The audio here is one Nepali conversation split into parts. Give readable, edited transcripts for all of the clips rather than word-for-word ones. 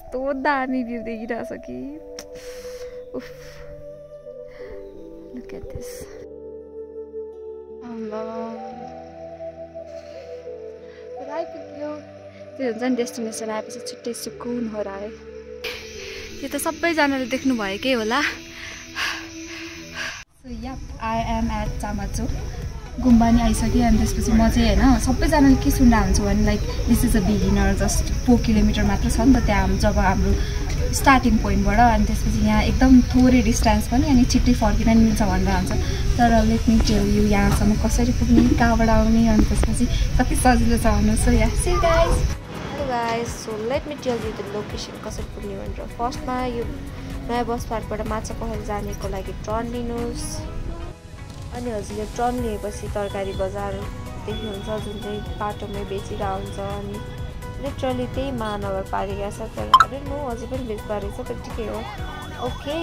कस्तो दामी भ्यू देखिरहेछ कि उफ लुक एट दिस आइपुग्यो त्यो हुन्छ नि डेस्टिनेसन आएपछि छिट्टै सुकुन हो र है यो त सबैजनाले देख्नुभएकै होला so yeah I am at Chamacho Gumba नि आइसक्यो अनि त्यसपछि म चाहिँ होइन सबैजनाले के सुनिरहेको हुन्छु भने like this is a beginner just 4 kilometre मात्र छ नि त त्यहाँ जब हाम्रो स्टार्टिङ पोइन्टबाट अनि त्यसपछि यहाँ एकदम थोरै डिस्टेन्स पनि अनि छिट्टै फर्किन नि मिल्छ भनेर हुन्छ तर लेट मी टेल यु यहाँसम्म कसरी पुग्ने कहाँबाट आउने अनि त्यसपछि कति सजिलो छ भन्नु so yeah see guys hello guys so let me tell you the location कसरी पुग्ने भनेर फर्स्टमा यो नयाँ बस पार्कबाट माछापोखरी जानेको लागि टर्न लिनुहोस् अनि हजुरले टर्न लिएपछि तरकारी बजार देख्नुहुन्छ जुन चाहिँ बाटोमै बेचिरहेको हुन्छ अनि लिटरली त्यही महानगरपालिका छ तर अरे नो अझै पनि बेच्दो रहेछ त ठिकै हो ओके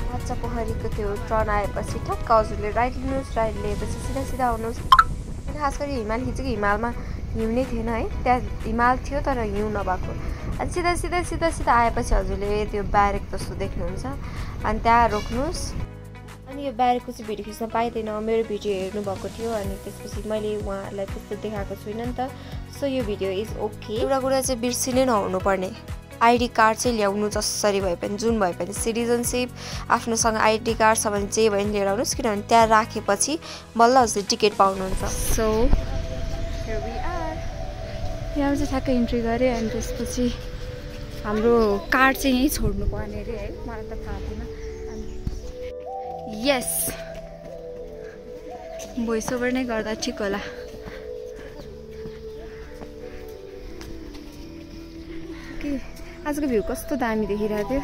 माछापोखरीको त्यो टर्न आएपछि ठक्क हजुरले राइट लिनुहोस् राइट लिएपछि सिधा सिधा आउनुहोस् अनि खास गरी हिमाल खिचेको हिमालमा हिउँ नै थिएन है त्यहाँ हिमाल थियो तर हिउँ नभएको अनि सिधा सिधा सिधा सिधा आएपछि हजुरले त्यो ब्यारेक जस्तो देख्नुहुन्छ अनि त्यहाँ रोक्नुहोस् अनि यो ब्यारेकको चाहिँ भिडियो खिच्न पाइँदैन मेरो भिडियो हेर्नुभएको थियो अनि त्यसपछि मैले उहाँहरूलाई त्यस्तो देखाएको छुइनँ नि त सो यो भिडियो इज ओके एउटा कुरा चाहिँ बिर्सिनै नहुनुपर्ने आइडी कार्ड चाहिँ ल्याउनु जसरी भए पनि जुन भए पनि सिटिजनसिप आफ्नोसँग आइडी कार्ड छ भने जे भयो भने लिएर आउनुहोस् किनभने त्यहाँ राखेपछि बल्ल हजुरले टिकट पाउनुहुन्छ सो यहाँ चाहिँ ठ्याक्कै इन्ट्री गरेँ अनि त्यसपछि हाम्रो कार्ड चाहिँ यहीँ छोड्नु पर्ने अरे है मलाई त थाहा थिएन यस भोइस ओभर नै गर्दा ठिक होला के आजको भ्यू कस्तो दामी देखिरहेको थियो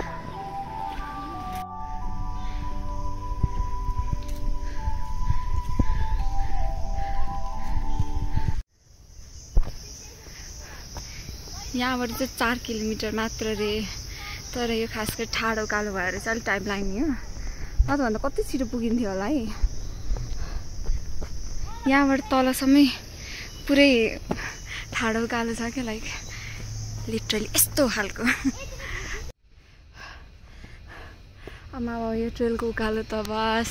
यहाँबाट चाहिँ 4 किलोमिटर मात्र रे तर यो खास गरी ठाडो कालो भएर चाहिँ अलिक टाइम लाग्ने हो अझभन्दा कति छिटो पुगिन्थ्यो होला है यहाँबाट तलसम्मै पुरै ठाडो कालो छ क्या लाइक लिटरली यस्तो खालको आमा यो ट्रेलको उकालो त बस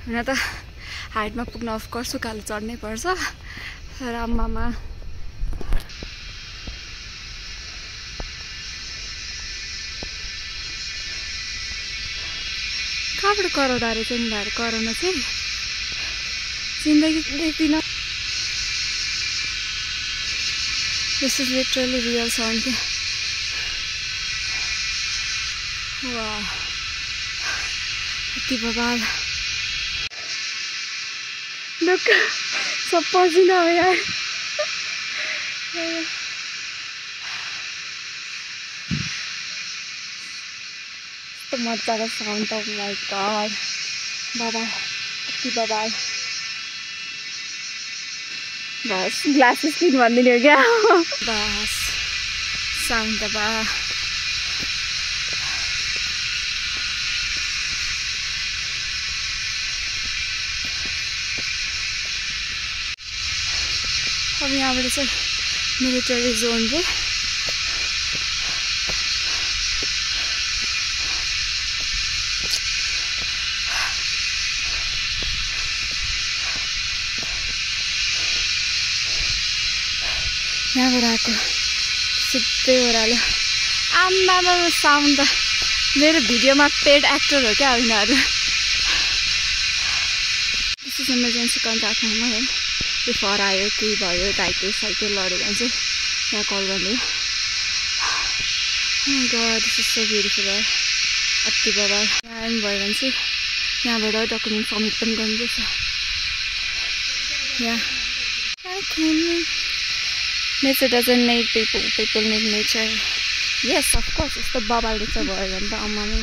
हुन त हाइटमा पुग्न अफकोर्स उकालो चढ्नै पर्छ तर आमामा कहाँबाट कराउँदा रहेछ नि भाइ कराउन चाहिँ जिन्दगी देख्दिनँ this is literally real sound क्या वा कति बवाल दुःख सब पसिना हो यार मजाको साउन्ड त माइ गॉड बाबा कति बवाल बस ग्लासेस किन भनिदिने हो क्या बस साउन्ड त बा अब यहाँबाट चाहिँ मिलिटरी जोन रे यहाँबाट आएको सिधै ओह्रालो आम्मामा साउन्ड त मेरो भिडियोमा पेड एक्टर हो क्या उनीहरू this is emergency contact number है इफ हरायो केही भयो घाइते साइते लड्यो भने चाहिँ यहाँ कल गर्ने god this is so beautiful है अति बवाल यहाँ आउनु भयो भने चाहिँ यहाँबाट डकुमेन्ट सबमिट पनि गर्नुपर्छ यहाँ Nature doesn't need people, people need nature. Yes, of course, यस्तो बवाल देख्छ भयो भने त आमाले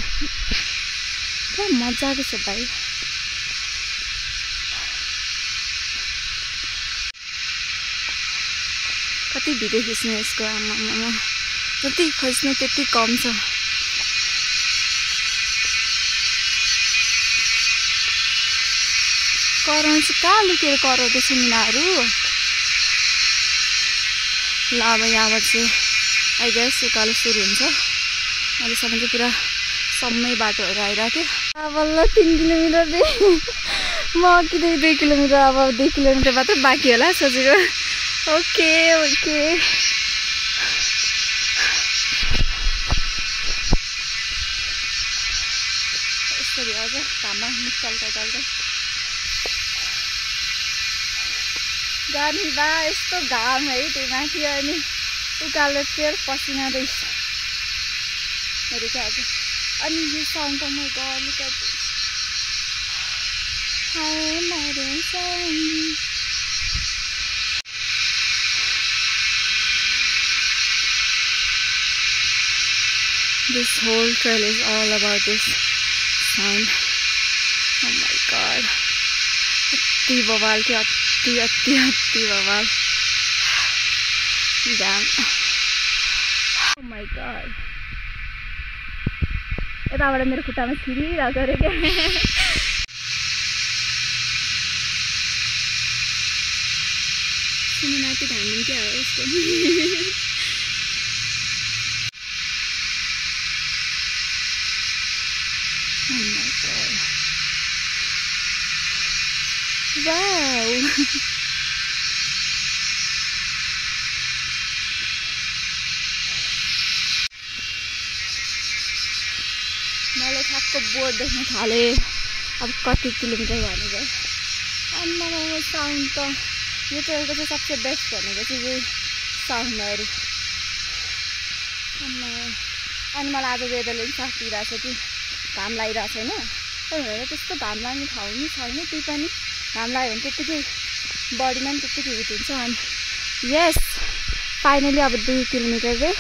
क्या मजाको छ भाइ कति भिडियो खिच्नु यसको आमामा जति खोज्नु त्यति कम छ कराउनु चाहिँ कहाँ लुकेर कराउँदैछ यिनीहरू ल अब यहाँबाट चाहिँ आई गेस उकालो सुरु हुन्छ। अहिलेसम्म चाहिँ पुरा सम्मै बाटोहरू आइरहेको थियो। बल्ल 3 किलोमिटर दे म अघि 2 किलोमिटर, अब 2 किलोमिटर मात्र बाँकी होला सोचेको। ओके ओके यसरी अझ घाममा मुख टल्काइ गाडी बा यस्तो घाम है त्यही माथि, अनि उकालो ट्रेल पसिना रहेछ क्या आज। अनि यो साउन्ड त म गलिका This whole trail is all about this sound. Oh my god. अति बवाल के अति अति अति बवाल। Damn. Oh my god. यताबाट मेरो खुट्टामा छिरिरहेको अरे क्या। माथि धान्दिउँ क्या हो यसको। Oh my god. Wow. मैले ठ्याक्क बोर्ड देख्न थालेँ अब कति किलोमिटर भनेको। अनि मलाई साउन्ड त यो ट्रेलको चाहिँ सबसे बेस्ट भनेको चाहिँ यही साउन्डहरू। अनि मलाई आज वेदरले पनि साथ दिइरहेको छ कि घाम लागिरहेको छैन। तर त्यस्तो घाम लाग्ने ठाउँ नि छैन, त्यही पनि घाम लाग्यो भने त्यत्तिकै बडीमा पनि त्यत्तिकै हिट हुन्छ। अनि यस फाइनली अब 2 किलोमिटर चाहिँ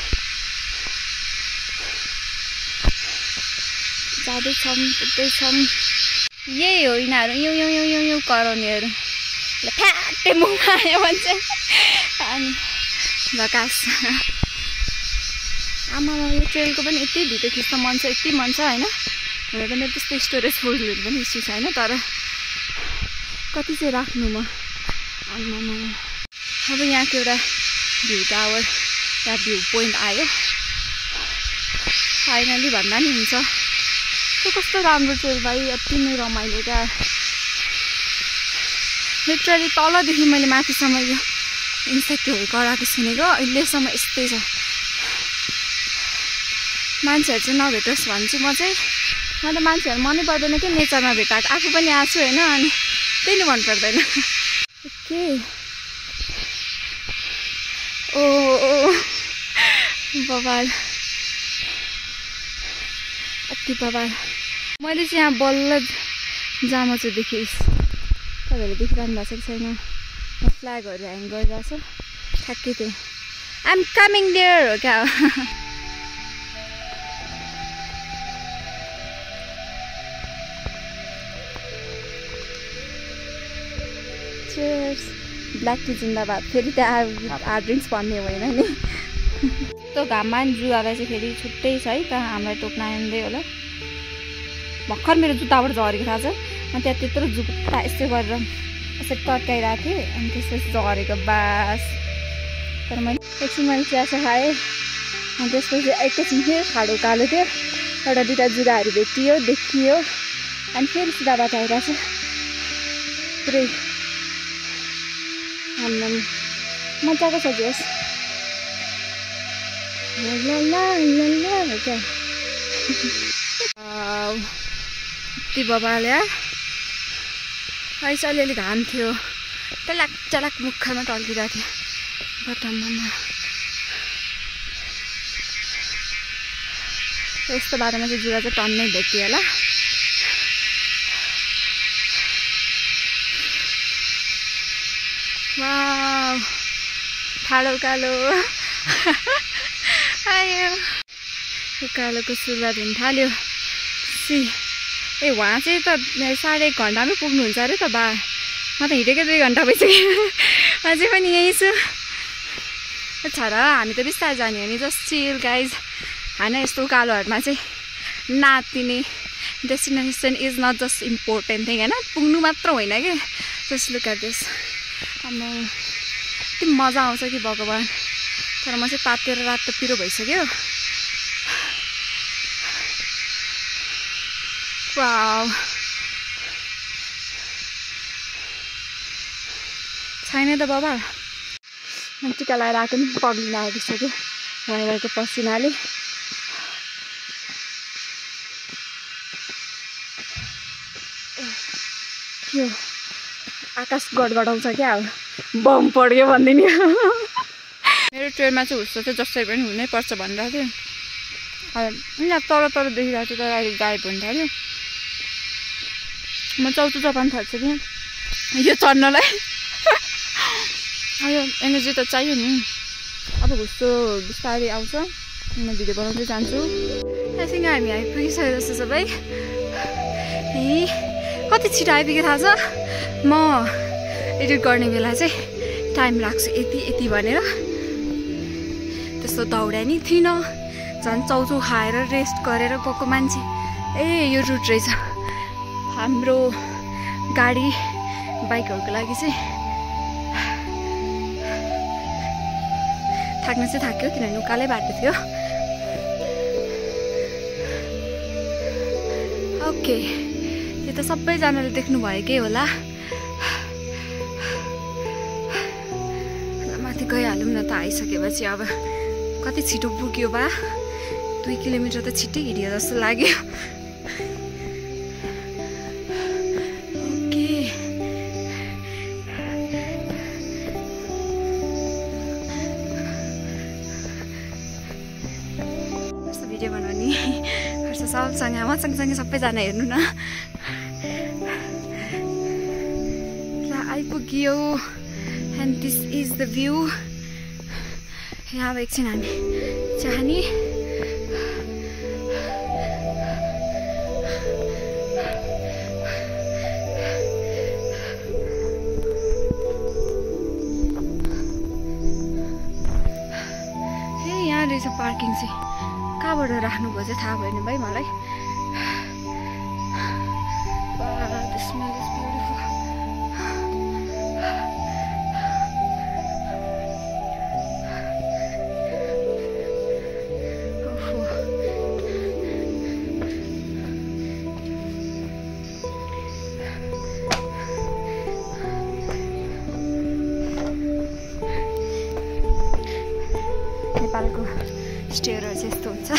जाँदैछौँ पुग्दैछौँ। यही हो यिनीहरू यौँ यौँ यौँ यौँ यौँ कराउनेहरू फ्याट्टै मुखमा आयो भने चाहिँ अनि झकास। आमामा यो ट्रेलको पनि यति भिडियो खिच्न मन छ, यति मन छ होइन। हुन त मेरो त्यस्तो स्टोरेज फुलहरू पनि हिस्ट्री छैन, तर कति चाहिँ राख्नु म। आमामा अब यहाँको एउटा भ्यू टावर या भ्यू पोइन्ट आयो फाइनली भन्दा नि हुन्छ। त्यो कस्तो राम्रो ट्रेल भाइ, अति नै रमाइलो क्या। लिटरली तलदेखि मैले माथिसम्म यो इन्सेक्टहरू कराएको सुनेको, अहिलेसम्म यस्तै छ। मान्छेहरू चाहिँ नभेटोस् भन्छु म चाहिँ। म त मान्छेहरू मनै पर्दैन कि नेचरमा भेटाएको, आफू पनि आएको छु होइन, अनि त्यही नै मन पर्दैन। ओके ओ बबाल अति बबाल। मैले चाहिँ यहाँ बल्ल जामाचो देखेँ। तपाईँहरूले देखिरहनु भएको छ कि छैन, फ्ल्यागहरू ह्याङ गरिरहेछ ठ्याक्कै त्यो आइएम कमिङ देयर हो क्या। ब्ल्याक टी जिन्दाबाद। फेरि त्यहाँ हार्ड ड्रिङ्क्स भन्ने होइन नि। त्यो घाममा नि जुवालाई चाहिँ फेरि छुट्टै छ है, कहाँ हामीलाई टोक्न आइँदै होला। भर्खर मेरो जुत्ताबाट झरेको थाहा छ। म त्यहाँ त्यत्रो जुत्ता यस्तो गरेर यसरी तर्काइरहेको थिएँ, अनि त्यसपछि झरेको बास। तर मैले एकछिन मैले चियासा खाएँ, अनि त्यसपछि एकैछिन फेरि खाडो कालो थियो, एउटा दुइटा जुगाहरू भेटियो देखियो, अनि फेरि सिधा बाटो आइरहेछ पुरै। मजाको छ जोस् क्या। यति बबाल यार। अहिले चाहिँ अलिअलि घाम थियो, चलाक चलाक मुखमा टल्किरहेको थियो बटममा। यस्तो बाटोमा चाहिँ जुगा चाहिँ टन्नै भेटियो होला। वाउ ठाडो कालो आयो। उकालोको सुरुवात हुन थाल्यो। सी ए वहाँ चाहिँ त 1.5 घन्टामै पुग्नुहुन्छ अरे त बा। म त हिँडेकै 2 घन्टा भइसक्यो, अझै पनि यहीँ छु। छ र हामी त बिस्तारै जाने हो नि, जस्ट चिल गाइज होइन। यस्तो उकालोहरूमा चाहिँ नातिने destination is not just important thing होइन, पुग्नु मात्र होइन कि। Just look at this. यति मजा आउँछ कि भगवान्। तर म चाहिँ तातेर रात त पिरो भइसक्यो वाउ छैन त बाबा म टिका लगाएर आएको नि पग्लिन आइसक्यो भइरहेको पसिनाले यो आकाश गडगडाउँछ क्या बम पड्यो भन्दिनी मेरो ट्रेनमा चाहिँ हुस्सो चाहिँ जसरी पनि हुनै पर्छ भनिरहेको थियो यहाँ तर देखिरहेको थियो तर अहिले गायब हुन थाल्यो म चौथो जपान थाल्छु कि यो चढ्नलाई यो एनर्जी त चाहियो नि अब हुस्सो बिस्तारै आउँछ म भिडियो बनाउँदै जान्छु एकछिन हामी आइपुगिसकेको जस्तो सबै कति छिटो आइपुग्यो थाहा छ म एडिट गर्ने बेला चाहिँ टाइम लाग्छ यति भनेर त्यस्तो दौडा नि थिइनँ झन् चाउचाउ खाएर रेस्ट गरेर गएको मान्छे यो रुट रहेछ हाम्रो गाडी बाइकहरूको लागि चाहिँ थाक्न चाहिँ थाक्यो किनभने उकालै बाटो थियो ओके यो त सबैजनाले देख्नुभएकै होला माथि गइहालौँ न त आइसकेपछि अब कति छिटो पुग्यो बा 2 किलोमिटर त छिट्टै हिँड्यो जस्तो लाग्यो ओके कस्तो भिडियो बनाउने सबसँग म सँगसँगै सबैजना हेर्नु न आइपुग्यो and this is the view यहाँ अब एकछिन हामी चाहने यहाँ रहेछ पार्किङ चाहिँ कहाँबाट राख्नुभयो चाहिँ थाहा भएन भाइ मलाई नेपालको स्टेयरहरू चाहिँ यस्तो हुन्छ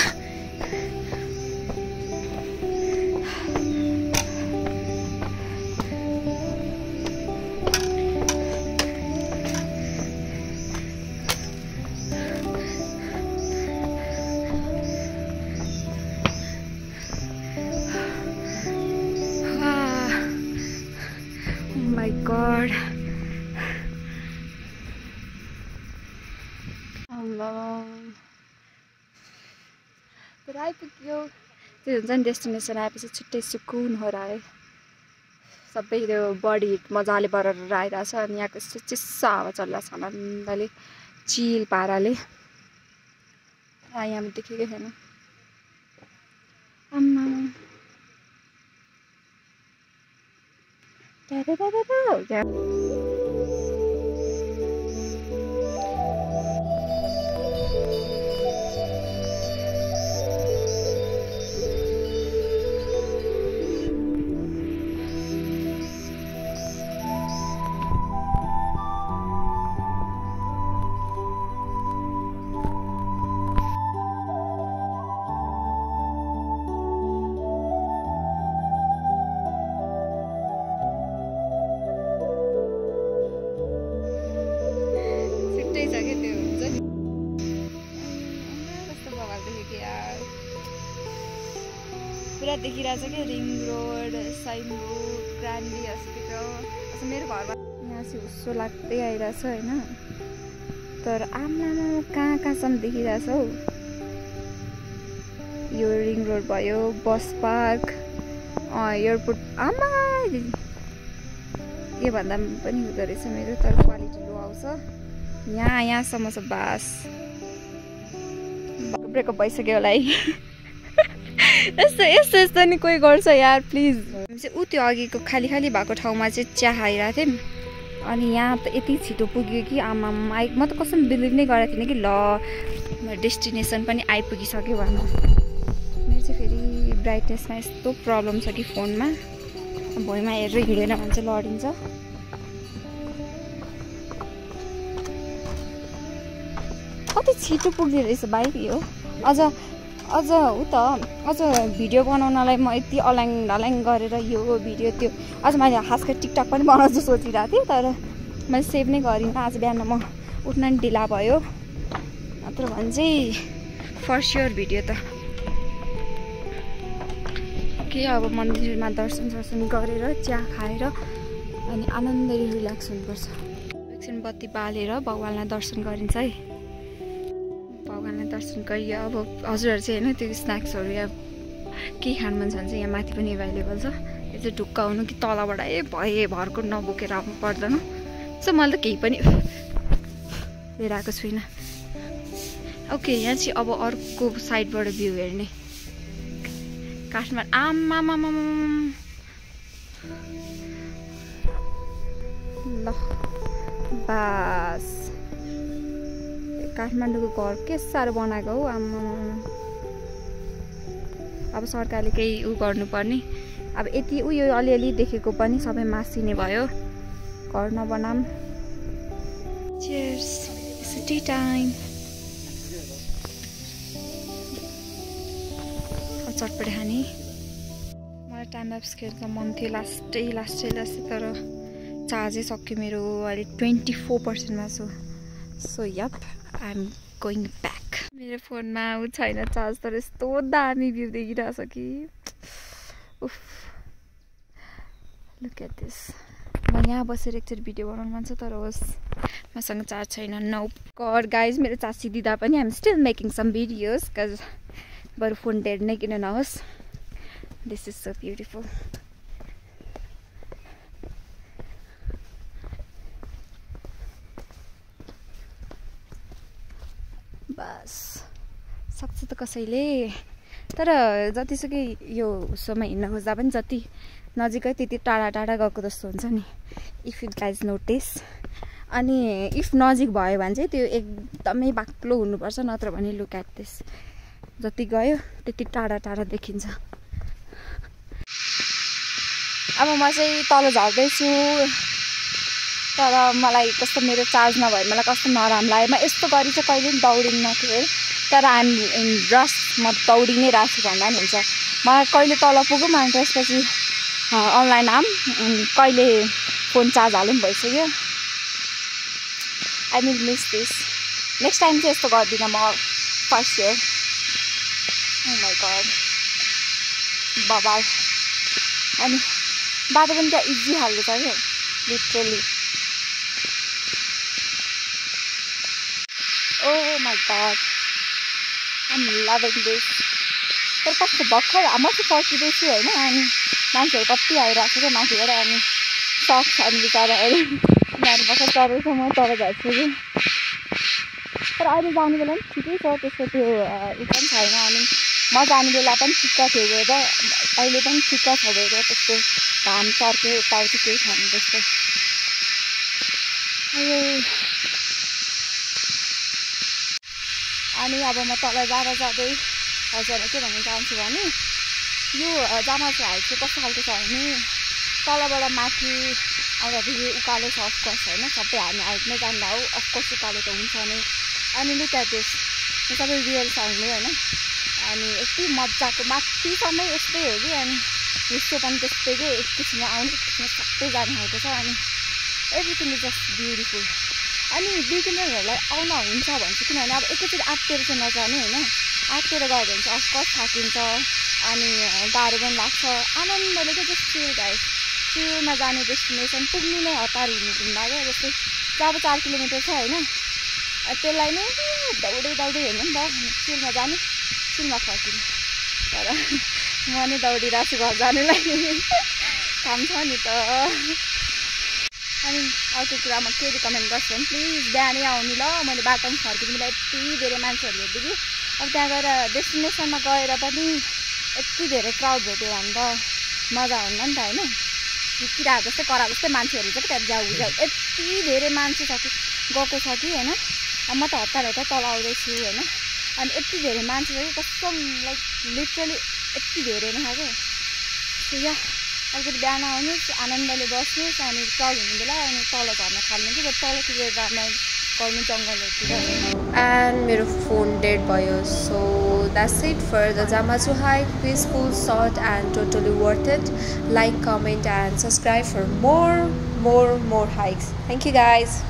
my god तर आइपुग्यो त्यो हुन्छ नि डेस्टिनेसन आएपछि छिट्टै सुकुन हो रह्यो सबै त्यो बडी हिट मजाले बढेर आइरहेछ अनि यहाँको यस्तो चिस्सो हावा चलिरहेछ आनन्दले चिल पाराले यहाँ देखेकै छैन आम्मा पुरा देखिरहेछ क्या रिङ रोड साइनबोर्ड ग्रान्डी हस्पिटल मेरो घरमा यहाँ चाहिँ हुस्सो लाग्दै आइरहेछ होइन तर आमा कहाँसम्म देखिरहेछ हौ यो रिङ रोड भयो बस पार्क एयरपोर्ट आमा के भन्दा पनि हुँदो रहेछ मेरो तर क्वालिटी लो आउँछ यहाँसम्म छ बास ब्रेकअप भइसक्यो होला है यस्तो नि कोही गर्छ यार प्लिज हामी चाहिँ ऊ त्यो अघिको खाली भएको ठाउँमा चाहिँ चिया खाइरहेको थियौँ अनि यहाँ त यति छिटो पुग्यो कि आमाम म त कसम बिलिभ नै गरेको थिइनँ कि ल डेस्टिनेसन पनि आइपुगिसक्यो भन्नु। मेरो चाहिँ फेरि ब्राइटनेसमा यस्तो प्रब्लम छ कि फोनमा भुइँमा हेरेर हिँडेन भने चाहिँ लडिन्छ। कति छिटो पुग्दो रहेछ बाइक यो। अझ उ त अझ भिडियो बनाउनलाई म यति अल्याङ ढल्याङ गरेर यो भिडियो त्यो अझ मैले खास गरी टिकटक पनि बनाउँछु सोचिरहेको थिएँ तर मैले सेभ नै गरिनँ। आज बिहान म उठ्न नि ढिला भयो नत्र भने चाहिँ फर स्योर भिडियो त के अब मन्दिरमा दर्शन गरेर चिया खाएर अनि आनन्दले रिल्याक्स हुनुपर्छ। एकछिन बत्ती बालेर भगवान्लाई दर्शन गरिन्छ है। भगवान्लाई दर्शन गरियो अब हजुरहरू चाहिँ होइन त्यो स्न्याक्सहरू या केही खानु मन छ भने चाहिँ यहाँ माथि पनि एभाइलेबल छ। यो चाहिँ ढुक्क हुनु कि तलबाट भए भरको नबोकेर आउनु पर्दैन। सो मैले त केही पनि लिएर आएको छुइनँ। ओके यहाँ चाहिँ अब अर्को साइडबाट भ्यू हेर्ने काठमाडौँ आमामामा ल बास काठमाडौँको घर के साह्रो बनाएको हौ आमा। अब सरकारले केही उ गर्नुपर्ने अब यति उयो अलिअलि देखेको पनि सबै मासिने भयो घर नबनाम। Cheers it's tea time. Chatpate खाने मलाई टाइम ल्याप्स खेल्न मन थियो लास्टै तर चार्जै सक्यो मेरो अहिले 24%मा छु। So yup I am going back. मेरो फोनमा ऊ छैन चार्ज तर यस्तो दामी भ्यू देखिरहेछ कि उफ लुक एट दिस। म यहाँ बसेर एकचोटि भिडियो बनाउनु मन छ तर होस् मसँग चार्ज छैन। नो गड गाइज मेरो चार्ज दिँदा पनि I am still making some videos because बरु फोन डेड नै किन नहोस्। This is so beautiful. बस सक्छ त कसैले तर जतिसुकै यो उसोमा हिँड्न खोज्दा पनि जति नजिकै त्यति टाढा टाढा गएको जस्तो हुन्छ नि इफ यु गाइज नोटिस। अनि इफ नजिक भयो भने चाहिँ त्यो एकदमै बाक्लो हुनुपर्छ नत्र भने लुक एट दिस जति गयो त्यति टाढा टाढा देखिन्छ। अब म चाहिँ तल झर्दैछु तर मलाई कस्तो मेरो चार्ज नभएर मलाई कस्तो नराम्रो लाग्यो। म यस्तो गरी चाहिँ कहिले पनि दौडिन्न थिएँ तर आइएम इन रस म दौडी नै राख्छु भन्दा पनि हुन्छ। मलाई कहिले तल पुगौँ अनि त्यसपछि अनलाइन आऊँ अनि कहिले फोन चार्ज हाल्नु पनि भइसक्यो। I will miss this. Next time चाहिँ यस्तो गर्दिनँ म first year. Oh my god बबाल। अनि बाटो पनि त्यहाँ इजी खालको छ क्या literally. Oh my god I'm loving this। तर कस्तो भर्खर म चाहिँ फर्किँदैछु होइन अनि मान्छेहरू कति आइरहेको छ क्या माथिबाट अनि सक्छ अनि बिचराहरू उनीहरू भर्खर चढेछ म तल झर्छु कि। तर अहिले जाने बेला पनि ठिकै छ त्यस्तो त्यो उ पनि छैन अनि म जाने बेला पनि ठिक्क थियो गएर अहिले पनि ठिक्क छ गएर त्यस्तो घाम चर्क्यो यताउति केही छैन त्यस्तो। अनि अब म तल जाँदै हजुरलाई के भन्न चाहन्छु भने यो जामाको हाइट चाहिँ कस्तो खालको छ भने तलबाट माथि आउँदाखेरि उकालो छ अफकोर्स होइन सबै हामी हाइटमै जान्दा हो अफकोर्स उकालो त हुन्छ नै। अनि लुक एट दिस यो सबै रियल साउन्डले होइन अनि यति मजाको माथिसम्म यस्तै हो कि अनि हिस्सो पनि त्यस्तै कि एकैछिनमा आउने एकैछिनमा सबै जाने खालको छ अनि एभ्रिथिङ इज जस्ट ब्युटिफुल। अनि बिगिनरहरूलाई आउन हुन्छ भन्छु किनभने अब एकैचोटि आत्तिएर चाहिँ नजाने होइन आत्तिएर गयो भने चाहिँ अफकोर्स थाकिन्छ अनि गाह्रो पनि लाग्छ। आनन्दले चाहिँ जस्तो चिलमा जाने डेस्टिनेसन पुग्नु नै हतार हुँदा क्या जस्तै जब 4 किलोमिटर छ होइन त्यसलाई नै दौडै हेर्नु नि त चिलमा जाने चिलमा फर्किनु। तर म नै दौडिरहेको छु घर जानुलाई काम छ नि त। अनि अर्को कुरामा के रिकमेन्ड गर्छु भने प्लिज बिहानै आउनु ल। मैले बाटोमा फर्किनु बेला यति धेरै मान्छेहरू हेर्दै कि अब त्यहाँ गएर डेस्टिनेसनमा गएर पनि यति धेरै क्राउड भेट्यो भने त मजा हुन्न नि त होइन किरा जस्तै करा जस्तै मान्छेहरू छ कि त्यहाँ जाऊ यति धेरै मान्छे छ कि गएको छ कि हैन अब म त हतार तल आउँदैछु हैन अनि यति धेरै मान्छे छ कि कसम लाइक लिटरली यति धेरै नै छ के सो या अलिकति बिहान आउनुहोस् आनन्दले बस्नुहोस् अनि क्राउड हुने बेला अनि तल झर्न थाल्नुहुन्छ बट तल पुगेर रमाइलो गर्नु जङ्गलहरूतिर and मेरो phone dead भयो so that's it for the Zamachu hike. Peaceful, short and totally worth it. Like, comment and subscribe for more hikes. Thank you guys.